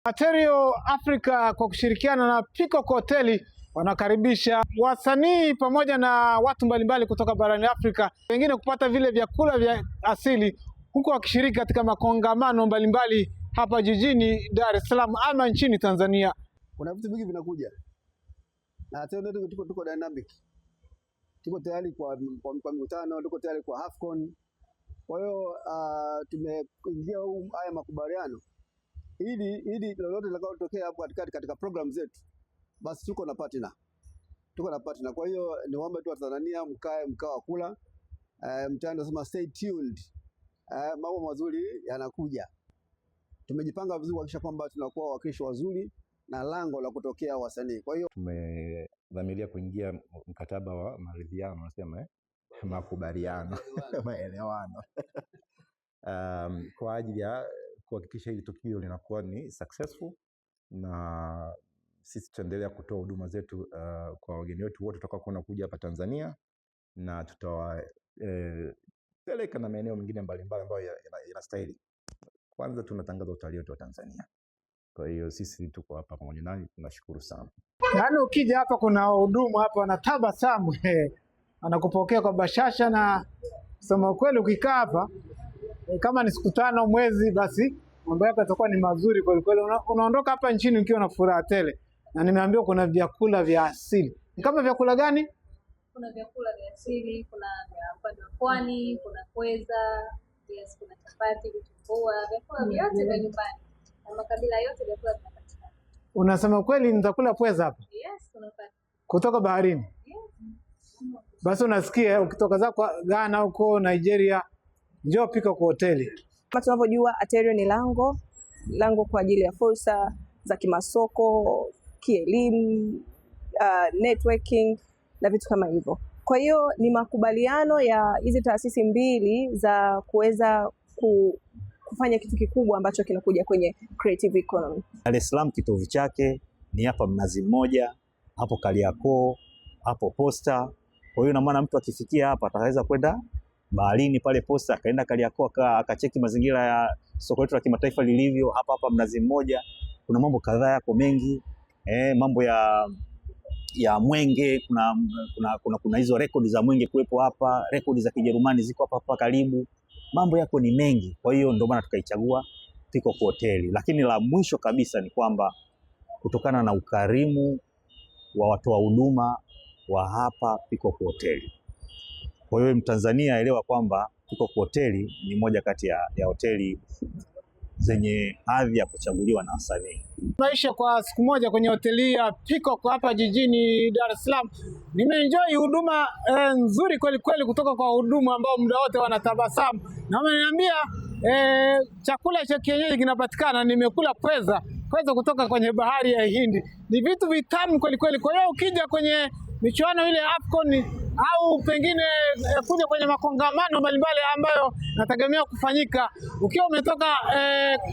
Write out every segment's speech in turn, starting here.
Aterio Africa kwa kushirikiana na Peacock Hoteli wanakaribisha wasanii pamoja na watu mbalimbali kutoka barani Afrika, wengine kupata vile vyakula vya asili, huku wakishiriki katika makongamano mbalimbali hapa jijini Dar es Salaam ama nchini Tanzania. Kuna vitu vingi vinakuja na tena tuko dynamic, tuko tayari kwa mikutano, tuko tayari kwa AFCON. Kwa hiyo tumeingia haya makubaliano ili lolote litakalotokea hapo katikati katika program zetu, basi tuko na partner, tuko na partner. Kwa hiyo niwaombe tu Watanzania mkae mkao wa kula, mtaani nasema stay tuned, mambo mazuri yanakuja. Tumejipanga vizuri kuhakikisha kwamba tunakuwa wawakilishi wazuri na lango la kutokea wasanii. Kwa hiyo tumedhamiria kuingia mkataba wa maridhiano, nasema makubaliano, maelewano kwa ajili ya kuhakikisha hili tukio linakuwa ni successful, na sisi tutaendelea kutoa huduma zetu kwa wageni wetu wote watakaokuwa kuja hapa Tanzania, na tutawapeleka na maeneo mengine mbalimbali ambayo yanastahili. Kwanza tunatangaza utalii wetu wa Tanzania. Kwa hiyo sisi tuko hapa pamoja nanyi, tunashukuru sana. Yaani ukija hapa kuna wahudumu hapa wanatabasamu, wanakupokea kwa bashasha, na kusema ukweli ukikaa hapa kama ni siku 5 mwezi, basi mambo yako yatakuwa ni mazuri kweli kweli. Unaondoka hapa nchini ukiwa na furaha tele, na nimeambiwa kuna vyakula vya asili. Ni kama vyakula gani? Kuna vyakula vya asili, kuna vya upande wa pwani, kuna pweza, yes, kuna chapati, vitumbua, vyakula vyote vya nyumbani na makabila yote vyakula vinapatikana. Unasema kweli, nitakula pweza hapa? Yes, unapata. Kutoka baharini? Yes. Basi unasikia ukitoka zako Ghana huko Nigeria, njoo Peacock hoteli. Kama tunavyojua Aterio ni lango kwa ajili ya fursa za kimasoko, kielimu, networking na vitu kama hivyo. Kwa hiyo ni makubaliano ya hizi taasisi mbili za kuweza kufanya kitu kikubwa ambacho kinakuja kwenye creative economy. Dar es Salaam kitovu chake ni hapa Mnazi Mmoja, hapo Kariakoo, hapo Posta. Kwa hiyo ina maana mtu akifikia hapa ataweza kwenda baharini pale Posta, akaenda Kariakoo, akacheki mazingira ya soko letu la kimataifa lilivyo hapa hapa Mnazi Mmoja. Kuna mambo kadhaa yako mengi, mambo ya Mwenge, kuna hizo rekodi za Mwenge kuwepo hapa, rekodi za Kijerumani ziko hapa hapa karibu. Mambo yako ni mengi, kwa hiyo ndio maana tukaichagua Peacock Hotel. Lakini la mwisho kabisa ni kwamba kutokana na ukarimu wa watoa huduma wa hapa Peacock Hotel. Kwa hiyo Mtanzania elewa kwamba Peacock Hotel ni moja kati ya hoteli zenye hadhi ya kuchaguliwa na wasanii. Maisha kwa siku moja kwenye hoteli ya Peacock hapa jijini Dar es Salaam. Nimeenjoy huduma nzuri kweli kweli kutoka kwa wahudumu ambao muda wote wanatabasamu, na wameniambia chakula cha kienyeji kinapatikana. Nimekula pweza kutoka kwenye bahari ya Hindi, ni vitu vitamu kweli kweli. Kwa hiyo ukija kwenye michuano ile AFCON au pengine kuja kwenye makongamano mbalimbali ambayo nategemea kufanyika, ukiwa umetoka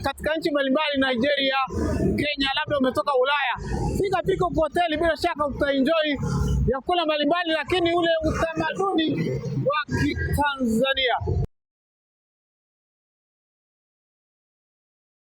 katika nchi mbalimbali, Nigeria, Kenya, labda umetoka Ulaya, fika Peacock Hotel, bila shaka utaenjoy vyakula mbalimbali, lakini ule utamaduni wa Kitanzania.